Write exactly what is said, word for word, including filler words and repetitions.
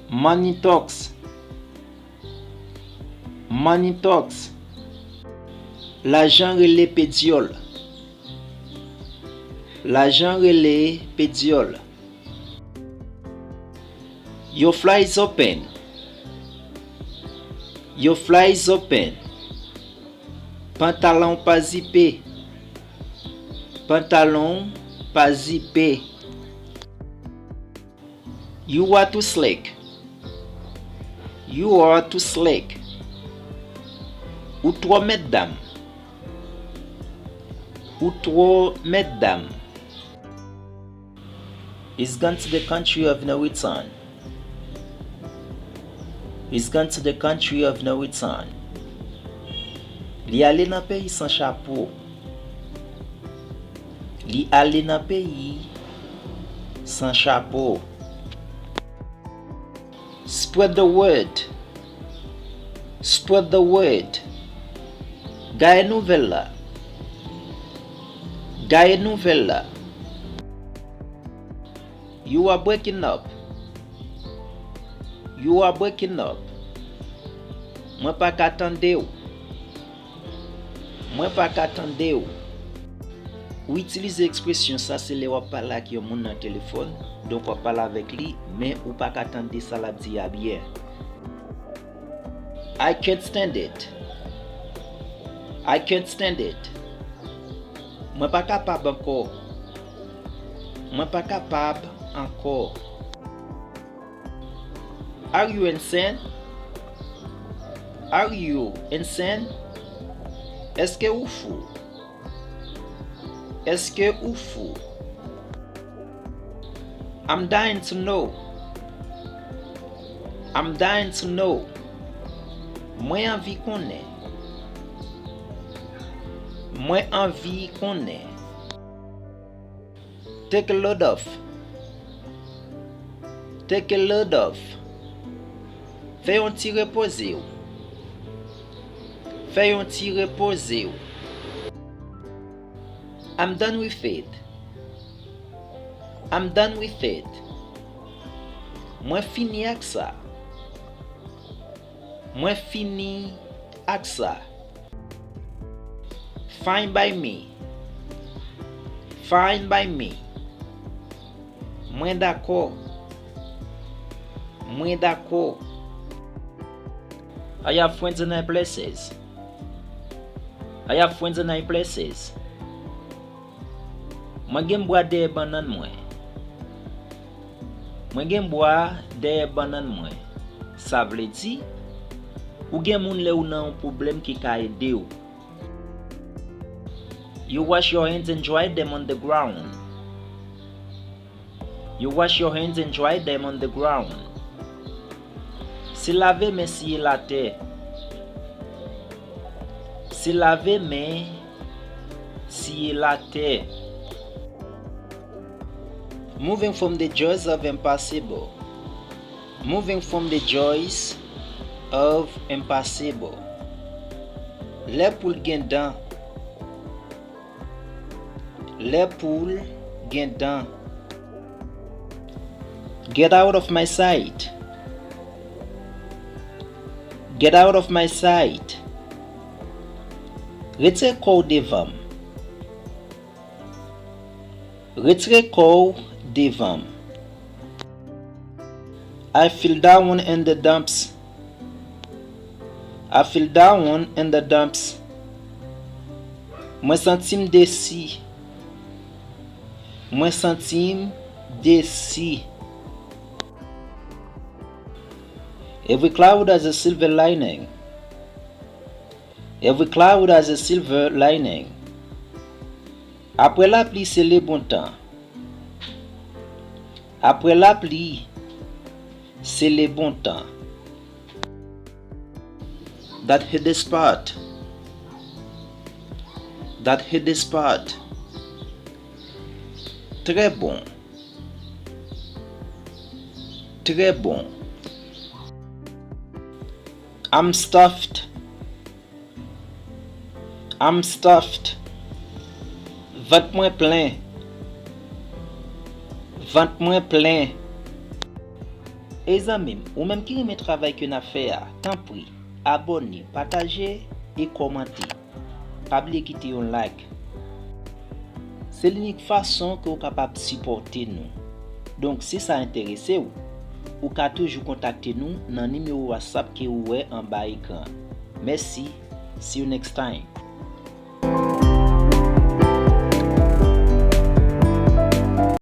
Money talks. Money talks. Lajan rele pedyòl. Lajan rele pedyòl. Your fly is open. Your fly is open. Pantalon w pa zipe. Pantalon w pa zipe. You are too slick. You are too slick. Ou twò mètdam. Ou twò mètdam. He's gone to the country of no return. He's gone to the country of no return. Li ale nan peyi san chapo. Li ale nan peyi san chapo. Spread the word. Spread the word. Gaye nouvèl la. Gaye nouvèl la. You are breaking up. You are breaking up. Mwen pa ka tande w. Mwen pa ka tande w. Ou itilize ekspresyon sa se lè w ap pale ak yon moun nan telefòn, donk w ap pale avèk li, men ou pa ka tande sa l ap di a byen. I can't stand it. I can't stand it. Mwen pa kapab ankò. Mwen pa kapab ankò. Are you insane? Are you insane? Èske ou fou? Èske ou fou? I'm dying to know. I'm dying to know. Mwen anvi konnen. Mwen anvi konnen. Take a load off. Take a load off. Fè yon ti repoze w. Fè yon ti repoze w. I'm done with it. I'm done with it. Mwen fini ak sa. Mwen fini ak sa. Fine by me. Fine by me. Mwen dakò. Mwen dakò. I have friends in high places. I have friends in high places. Mwen gen bwa dèyè bannann mwen. Mwen gen bwa dèyè bannann mwen. Sa vle di, ou gen moun lè ou nan yon pwoblèm ki ka ede w. You wash your hands and dry them on the ground. You wash your hands and dry them on the ground. Se lave men siye l atè. Se lave men siye l atè. Moving from the joys of impossible. Moving from the joys of impossible. Lè poul gen dan. Lè poul gen dan. Get out of my sight. Get out of my sight. Retire kò w devan m. Retire kò w devan m. I feel down in the dumps. I feel down in the dumps. Mwen santi m desi. Mwen santi m desi. Every cloud has a silver lining. Every cloud has a silver lining. Apre lapli, se lebontan. Apre lapli, se lebontan. That hit the spot. That hit the spot. Trè bon. Trè bon. I'm stuffed. I'm stuffed. Vant mwen plen. Vant mwen plen. E zanmi m, ou menm ki renmen travay ke n ap fè a, tanpri, abòne, pataje e kòmante. Pa bliye kite yon like. Se linik fason ke w kapab sipòte nou. Donk, si sa enterese w, ou ka toujou kontakte nou nan nimewo WhatsApp ke ou wè anba ekran. Mèsi. See you next time.